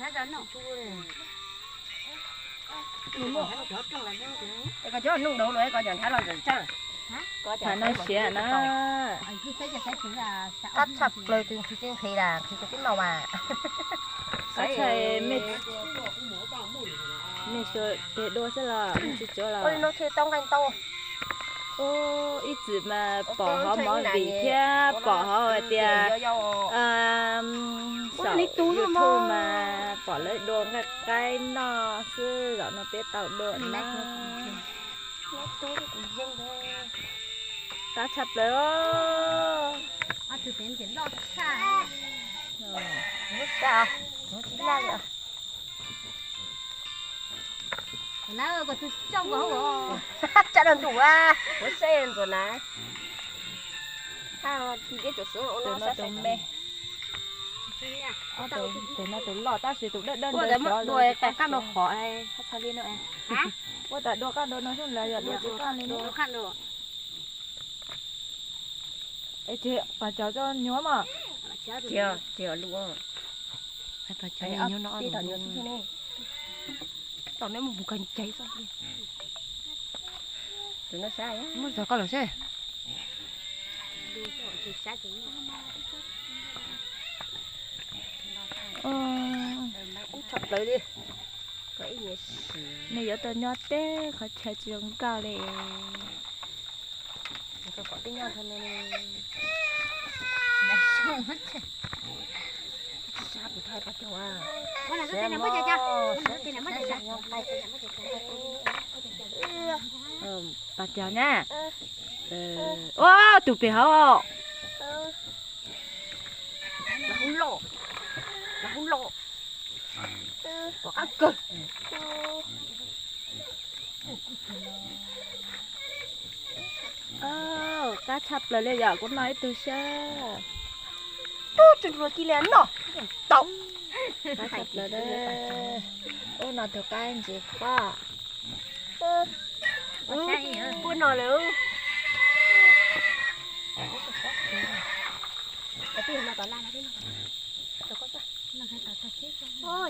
Koj cov nug dau los koj cov nrhav los ntawm tsaj. Thaum no siav na. Qab tshaj plaws tus nqhis tsis nqhis las nqhis tus tib no mas. Qab tshaj mej, mej suav tes dua xwb los mej tsis tsuav los. Ua li no thiaj tau nqaij ntau. Ib txwm mas pom hauv movie thiab pom hauv hais tias saum YouTube mas pom lawv dua nqaij qaib noj xwb, zaum no peb tau dua na. Qab tshaj plaws. Tsam no ntuj a, kuv saib ntxuav na. Tus no tus me, tus no tus loj tab sis tus dawb dawb ntawd dua qab no qhov txhaj li no. Ua tas dua qab dua no xwb los yog dua tsis qab li no. Es tsis pab cov cov nyuam mas. Tsis, tsis lus. Pab cov nyuam no. Tom no mus mus kag caiv xwb. Mus txog koj los seb. Ub, tshaj plaws li. Nej yuav tuaj nyob teb qhov chaw tsis zoo nkauj li. Pas cog na. Ua tus pem hauv. Hu loj, hu loj. Pom qab kawg. Qab tshaj plaws li yom, kuv noj ib tug seb. Tub tsis nrua ci li noj tau. Qab tshaj plaws li. Ub, no tus qaib ntsis pob. Puab no lawm.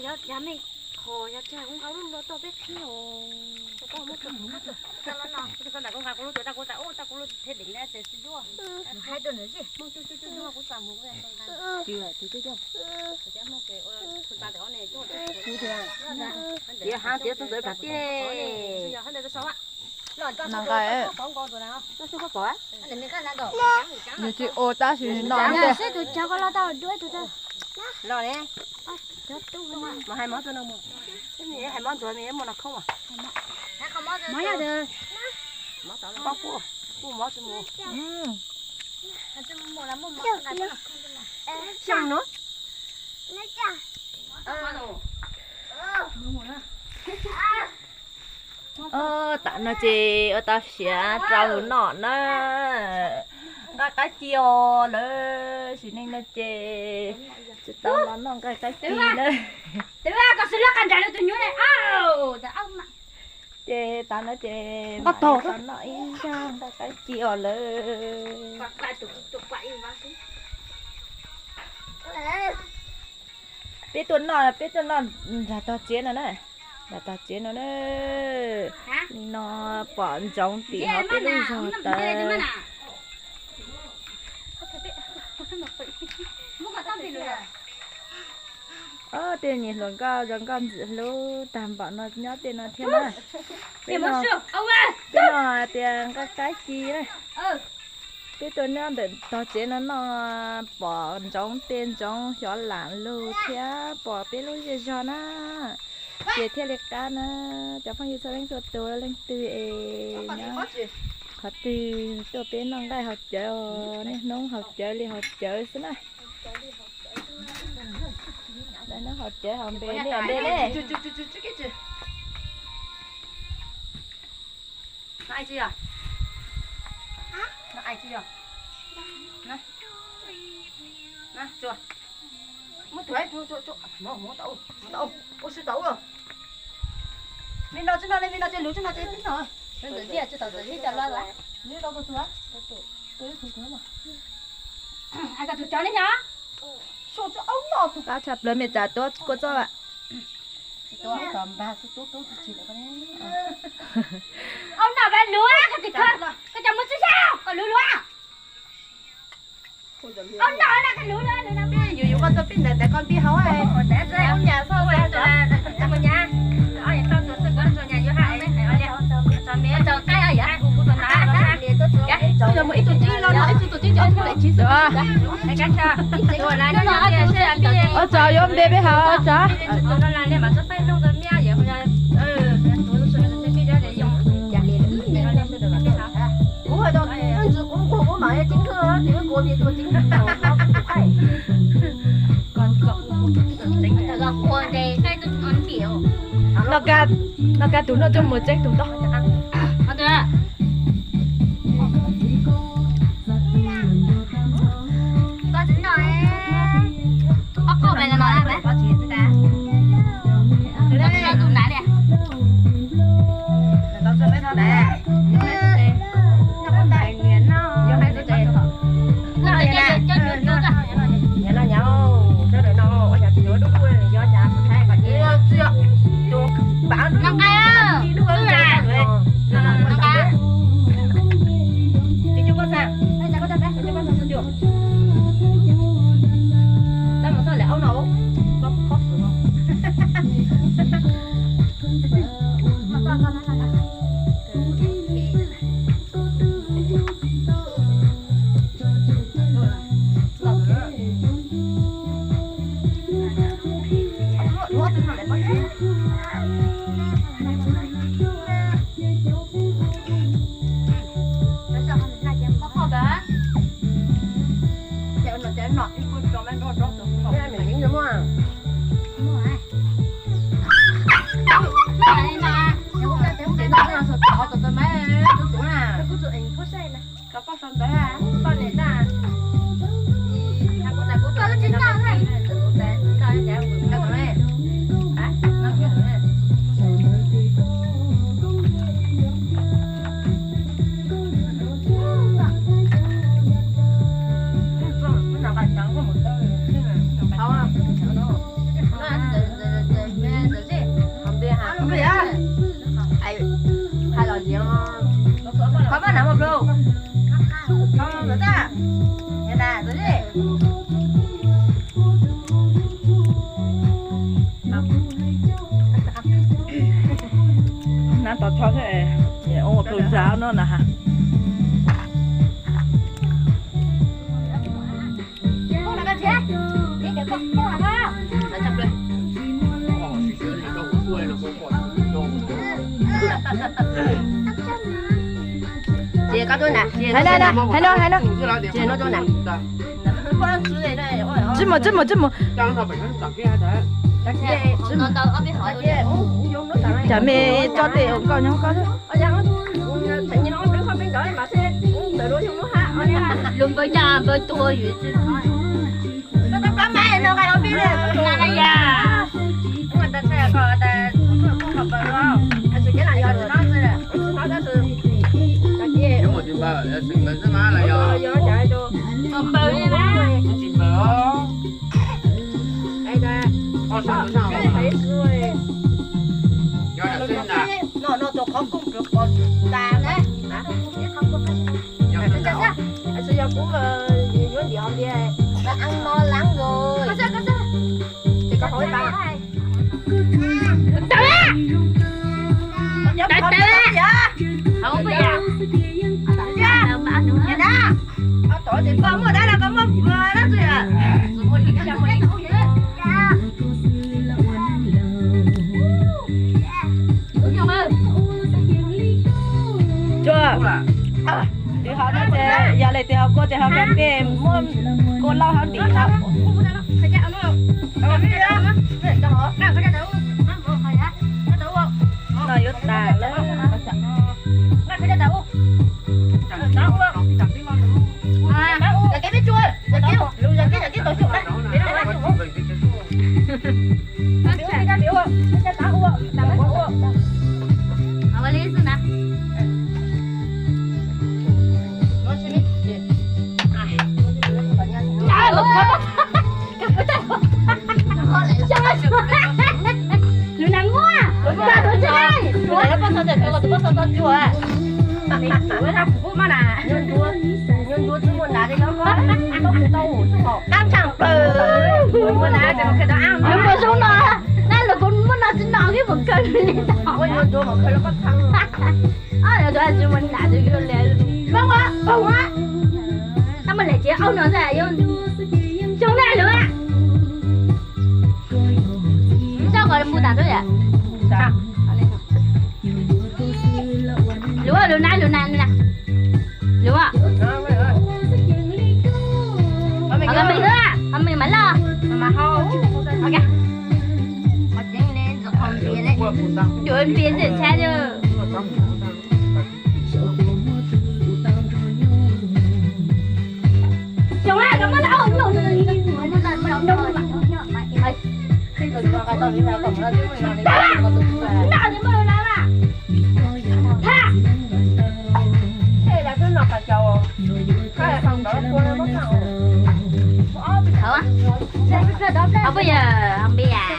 Yog mej qhov yog tsis hais kuv nqa lub lua tuaj peb qhib os. Kuv nqa kuv lub tuaj, kuv nqa kuv lub tuaj, kuv thiaj deev na ces tsis duab. Hais rau nws tsis, kuv txaj mus kuv tsis nqa. Kuv tias, tias txog ntawm pam tij ne. No nqa, yus tsis ua tab sis no. Los ne, mas hais mov tuaj no mus. Hais mov ntxuav me muaj no khoob mas. Mov yog, mov tau, kuj mov tsis mus. Xyoo no. Tam no ces ua tau siav rau hauv no na. Nqaij qaib ci os lawm, sim neej no ces tsis tau los noj nqaij qaib ci na. Ces tam no ces mam tau noj ib zag nqaij qaib ci os lawm. Peb tuaj noj, peb tuaj noj nram tog tsev no na. Nram tog tsev no na. Li no pom ntsoov tim hauv peb lub zog tawv. Ob, tej niag hluas nkauj zoo nkauj ntxim hlub tag npaum no nyob tej no thiab na. Peb no, peb no hais tias nqaij qaib ci na. Peb tuaj nyob ntawm tog tsev no noj pom ntsoov tej ntsoov xyov lam lug thiab pom peb lub zej zog na. Ces thiaj li qab na. Cov phooj ywg txhua leej txhua tus, leej twg es nyob qhov twg tuaj peb noj nqaij haus cawv, niaj hnub haus cawv li haus cawv xwb na. Noj haus cawv haus npe li npe ne. Me no tsis no li, me no ces luv tsis no ces tib no. Qab tshaj plaws me txav tuaj kua txob. Au no, luv koj tsis kho, koj cov muaj txwj xyab kom luv luv. Au no, koj luv luv. Yus yus koj tuaj pib ntawd ntawd koj pib hauv. Ub nyas xoj xav. Ib tug tib los no, ib tug tib cov ib tug lem tsis xwb. Ua tsaug yuav npe peb haus tsaug. Kuv hais tau, ntsis kuv kuv kuv mam ceeb kawg, tus kuv kuv ceeb kawg. Noj kab, noj kab tus noj coj mus ceeb tus tod. Nab tau tho thiab, ua plaws ntsa no na ha. Hais no, hais no, hais no. Tsis mus, tsis mus, tsis mus. Tsam me tso tej ua nkauj nyob koj. Lub npawg caj npawg tuag yus. Npawg li na. No, no, tus qhov kooj pov tas na. Yog kuv yuav ntim hov ntiag, mas an no lab nkaus. Ces koj hov ib pab. Tawm, tawm, tawm. Tawm na. Tod ces koj muaj dab los koj muaj dab tsi. Tsuag, twb hov no ces yog li twb hov kua ces hov kiag pem muab kua lauj hov ntim hov. No yuav tas lawm. Lub nab Tus poj txha ntawm koj, tus poj txha toj cuag. Qab tshaj plaws. Yuav mus zoo no, na los kuv muab no tsis no, wb mus kawg li tau. Ob, tsis mus nram tus yuav li. Pab ua, pab ua. Tab mas lawm ces auj no xwb, xyoo na lawm. Txoj koj mus tas xwb yom. Luv, luv na, luv na, luv na. Luv. Qhov me mas loj. Yuav npias txim tshab. Hov, puas yog hov npias?